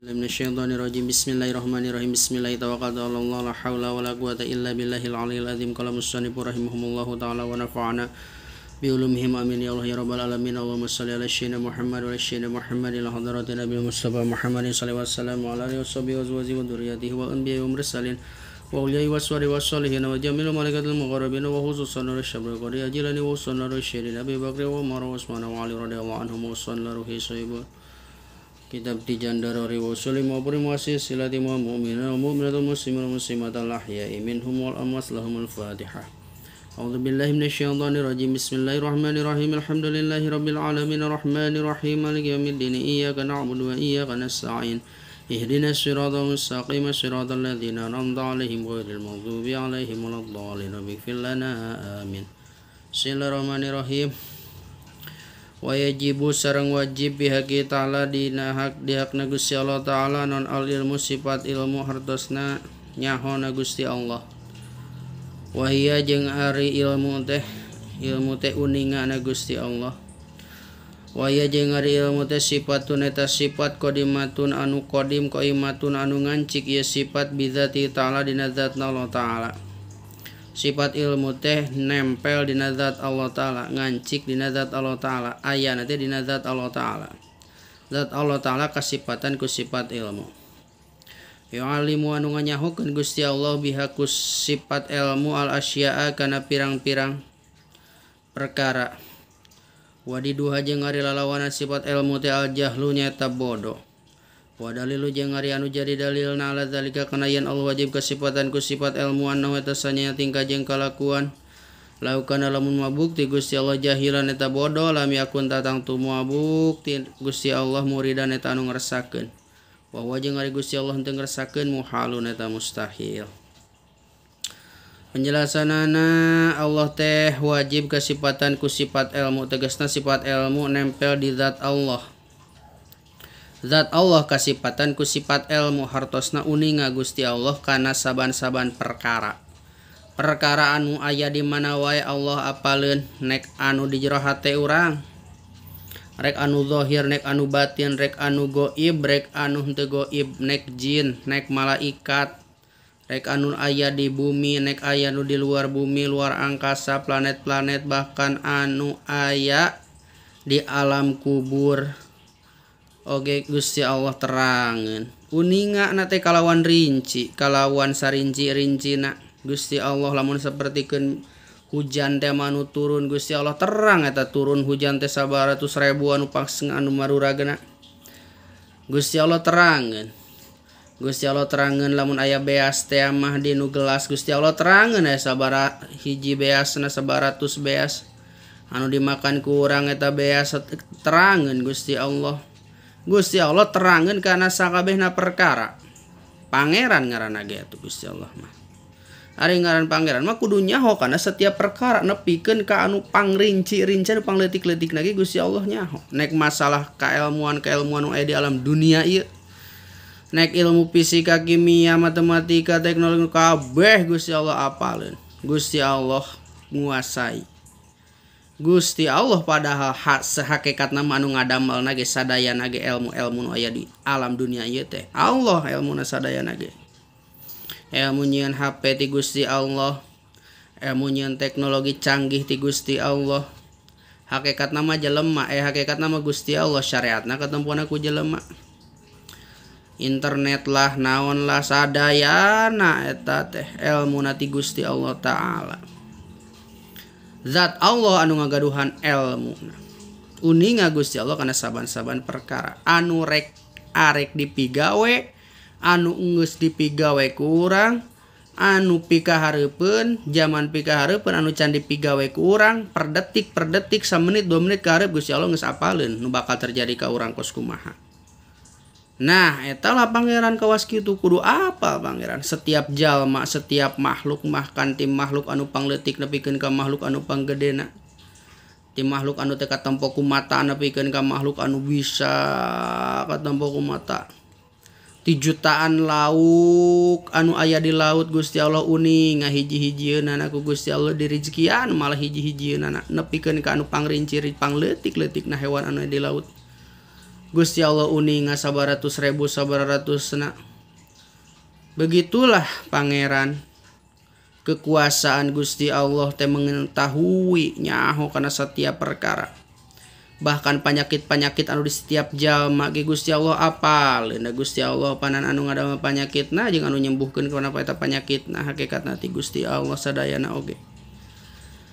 Minasyaitonirrajim. Bismillahirrahmanirrahim. Bismillahirrahmanirrahim. La haula wala quwata illa billahil aliyil azim. Qala musannif rahimahumullahu taala wa nafa'ana bi ulumihim amin ya Allah ya rabbal alamin. Allahumma shalli ala sayyidina Muhammad wa ala sayyidina Muhammad ila hadratin Nabi Mustafa Muhammadin sallallahu alaihi wasallam wa ala alihi washabihi wa azwajihi wa dzurriyyatihi wa anbiya'i wa mursalin wa awliya'i waswari wassalihin wa jamil malaikatil muqarrabin wa khususan rasyabul qari ajilani wa sunnar rasyidin Abi Bakr wa Umar wa Utsman wa Ali radhiyallahu anhum wa sallallahu alaihi wasallam. Kitab Tijan Darari wa Sulim wa Primasi Silati wa Mu'minin wa Mu'minatul Muslimin wa Muslimatal Ahya'i minhum wal amwat lahumul Fatihah. A'udzu billahi minasyaitonir rajim. Bismillahirrahmanirrahim. Alhamdulillahi rabbil alamin arrahmanir rahim maliki yaumiddin. Iyyaka na'budu wa iyyaka nasta'in. Ihdinas siratal mustaqim siratal ladzina an'amta 'alaihim ghairil maghdubi 'alaihim waladdallin. Ighfir lana amin. Bismillahirrahmanirrahim. Wa yajibu sareng wajib bihaqi ta'ala dina hak dihakna Gusti Allah ta'ala non al ilmu sifat ilmu hartosna nyahona Gusti Allah. Wahia jeung ari ilmu teh uningana Gusti Allah. Wahia jeung ari ilmu teh sifatun eta sifat qadimatun anu qadim qaimatun anu ngancik ieu sifat bidzati ta'ala dina zatna Allah ta'ala. Sifat ilmu teh nempel dina zat Allah ta'ala, ngancik dina zat Allah ta'ala, ayana teh dina zat Allah ta'ala. Zat Allah ta'ala kasipatan ku sifat ilmu. Yu'alimu anu nganyahokeun Gusti Allah biha ku sifat ilmu al asya'a kana pirang-pirang perkara. Wadiduha jeung ari lalawanan sifat ilmu teh al jahlu nyaeta bodoh. Wa dalilu jeung ari anu jadi dalilna ala zalika kana yen Allah wajib kasipatan ku sifat ilmu annahu eta sanya tingkah jeung kalakuan. Laukana lamun mabukti Gusti Allah jahilan eta bodoh lam yakun tatang tu mabukti Gusti Allah muridan eta anu ngresakeun. Wa huwa jeung ari Gusti Allah henteu ngresakeun muhalun eta mustahil. Penjelasanana Allah teh wajib kasipatan ku sifat ilmu, tegasna sifat ilmu nempel di zat Allah. Zat Allah kasipatan ku sifat ilmu hartosna uninga Gusti Allah kana saban-saban perkara. Perkara anu aya di mana wae Allah apaleun, nek anu di jero hate urang, rek anu zahir, nek anu batin, rek anu goib, rek anu henteu goib, nek jin, nek malaikat, rek anu aya di bumi, nek aya nu di luar bumi, luar angkasa, planet-planet, bahkan anu aya di alam kubur. Oge Gusti Allah terangeun. Uninga na teh kalawan rinci, kalawan sarinci-rincina. Gusti Allah lamun sapertikeun hujan teh manu turun, Gusti Allah terang eta turun hujan teh sabaratus ribu anu pangseng anu maruragna. Gusti Allah terangeun. Gusti Allah terangeun lamun aya beas teh mah di nu gelas, Gusti Allah terangeun aya sabara hiji beasna sabaratus beas anu dimakan ku urang eta beas terangeun Gusti Allah. Gusti Allah terangeun kana sakabehna perkara. Pangeran ngaranna ge atuh Gusti Allah mah. Ari ngaran pangeran mah kudu nyaho kana setiap perkara nepikeun ka anu pangrinci-rinci anu pangleutik-leutikna ge Gusti Allah nyaho. Nek masalah kaelmuan-kaelmuan nu aya di alam dunia ieu, nek ilmu fisika, kimia, matematika, teknologi kabeh Gusti Allah apaleun. Gusti Allah nguasai. Gusti Allah padahal hak sehakikatna mah anu ngadamelna ge sadayana ge ilmu-ilmu nu aya di alam dunia ieu teh Allah ilmuna sadayana ge. Ilmu nyieun HP ti Gusti Allah, ilmu nyieun teknologi canggih ti Gusti Allah. Hakikatna mah jelema, hakikatna mah Gusti Allah, syariatna katempuanna ku jelema. Internet lah naon lah sadayana eta teh ilmuna ti Gusti Allah ta'ala. Zat Allah anu ngagaduhan ilmu. Uninga Gusti Allah kana saban-saban perkara anu rek arek dipigawe, anu geus dipigawe ku urang, anu pikahareupeun, jaman pikahareupeun anu can dipigawe ku urang, per detik samenit 2 menit ka hareup Gusti Allah geus apaleun nu bakal terjadi ka urang kos kumaha. Nah, eta lah pangeran kawas kitu kudu apa pangeran? Setiap jalma, setiap makhluk mahkan ti makhluk anu pangleutik nepikeun ka makhluk anu panggedena. Ti makhluk anu teu katempo ku mata nepikeun ka makhluk anu bisa katempo ku mata. Ti jutaan lauk anu aya di laut Gusti Allah uning ngahiji-hijieunana ku Gusti Allah dirizkian malah hiji-hijieunana nepikeun ka anu pangrinci pangleutik-leutikna hewan anu di laut. Gusti Allah uninga sabaratus ribu sabaratusna. Begitulah pangeran. Kekuasaan Gusti Allah teh mengetahui nyaho kana setiap perkara. Bahkan penyakit-penyakit anu di setiap jalma ge Gusti Allah apal. Da Gusti Allah panan anu ngadamel panyakitna jeung anu nyembuhkeun kana eta panyakitna hakikatna ti Gusti Allah sadayana oge.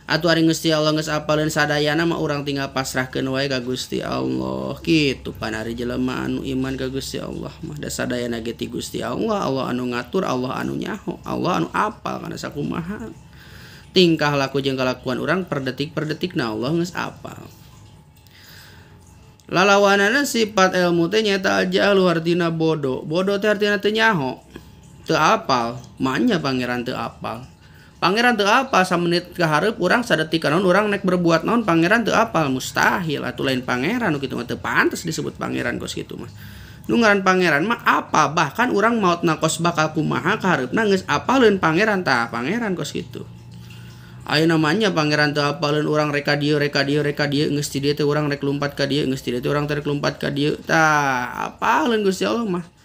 Atuh ari Gusti Allah geus apaleun sadayana mah urang tinggal pasrahkeun wae ka Gusti Allah. Kitu pan ari jelema anu iman ka Gusti Allah mah da sadayana ge ti Gusti Allah, Allah anu ngatur, Allah anu nyaho, Allah anu apal kana sakumaha. Tingkah laku jeung kalakuan urang per detik per detikna Allah geus apal. Lalawanana sifat ilmu teh nyaeta al-jahlu artina bodoh. Bodoh teh artina teu nyaho, teu apal. Maenya pangeran teu apal. Pangeran teu apal samenit ka hareup urang sadetik naon urang nek berbuat naon pangeran teu apal, mustahil atuh lain pangeran nu kitu mah teu pantes disebut pangeran kos kitu mah. Nu ngaran pangeran mah apa bahkan urang maotna kos bakal kumaha ka hareupna geus apaleun pangeran tah pangeran kos kitu. Ayeuna mah nya pangeran teu apaleun urang rek ka dieu rek ka dieu rek ka dieu geus ti dieu teh urang rek lumpat ka dieu geus ti dieu teh urang rek lumpat ka dieu tah apaleun Gusti Allah mah.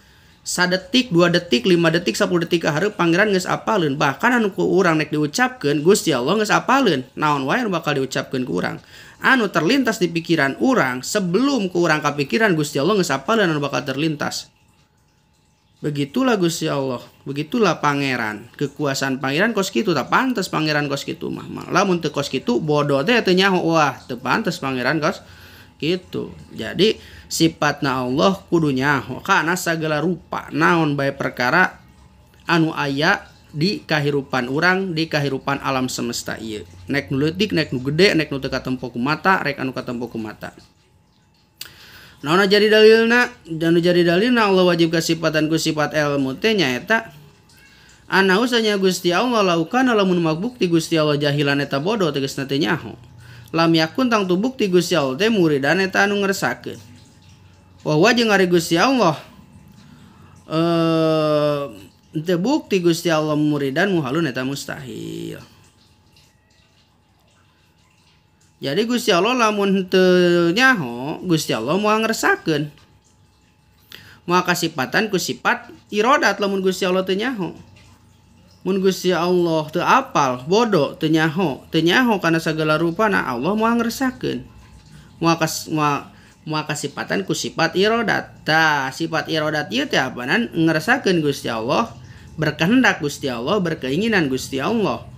Sadetik, 2 detik, 5 detik, 10 detik ka hareup pangeran geus apaleun. Bahkan anu ku urang nek diucapkeun Gusti Allah geus apaleun. Naon wae anu bakal diucapkeun ku urang. Anu terlintas di pikiran urang sebelum ku urang kapikiran Gusti Allah geus apaleun anu bakal terlintas. Begitulah Gusti Allah, begitulah pangeran. Kekuasaan pangeran kos kitu tah pantes pangeran kos kitu mah. Lamun teu kos kitu bodoh teh teu nyaho wah teu pantes pangeran kos kitu. Jadi sifatna Allah kudu nyaho kana sagala rupa naon bae perkara anu aya di kahirupan urang, di kahirupan alam semesta ieu. Nek nu leutik, nek nu gede, nek nu teu katempo ku mata, rek anu katempo ku mata. Naon jadi dalilna? Anu jadi dalilna Allah wajib kasipatan ku sifat ilmu teh nyaeta ana usanya Gusti Allah laukana lamun magbukti Gusti Allah jahilan eta bodoh tegasna teh nyaho. Lam yakun tangtu bukti Gusti Allah teh muridan eta anu ngersakeun. Wa jeung ari Gusti Allah teu bukti Gusti Allah muridan muhalun eta mustahil. Jadi Gusti Allah lamun teu nyaho, Gusti Allah moal ngersakeun. Moal kasipatan ku sifat irodat lamun Gusti Allah teu nyaho. Mun Gusti Allah teu apal, bodoh, teu nyaho kana sagala rupana Allah moal ngersakeun. Moal kasipatan ku sifat irodat. Tah, sifat irodat ieu teh apanan ngersakeun Gusti Allah, berkehendak Gusti Allah, berkeinginan Gusti Allah.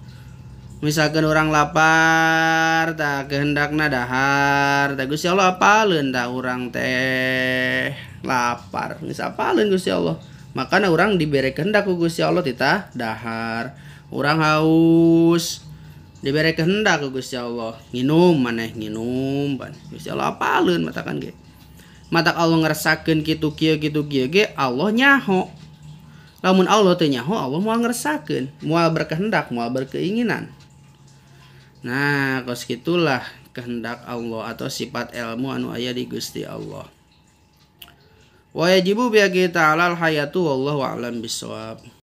Misalkan orang lapar, tak kehendakna dahar, tak Gusti Allah apaleun tah urang teh lapar. Geus apaleun Gusti Allah. Makana urang dibere kehendak ku Gusti Allah titah dahar. Urang haus dibere kehendak ku Gusti Allah, nginum maneh nginum pan. Gusti Allah apaleun matakan ge. Matak Allah ngersakeun kitu kieu ge Allah nyaho. Lamun Allah teu nyaho, Allah moal ngersakeun, moal berkehendak, moal berkeinginan. Nah, kos kitulah kehendak Allah atau sifat ilmu anu aya di Gusti Allah. Wa yajibu bi ta'ala al hayatu wallahu a'lam bissawab.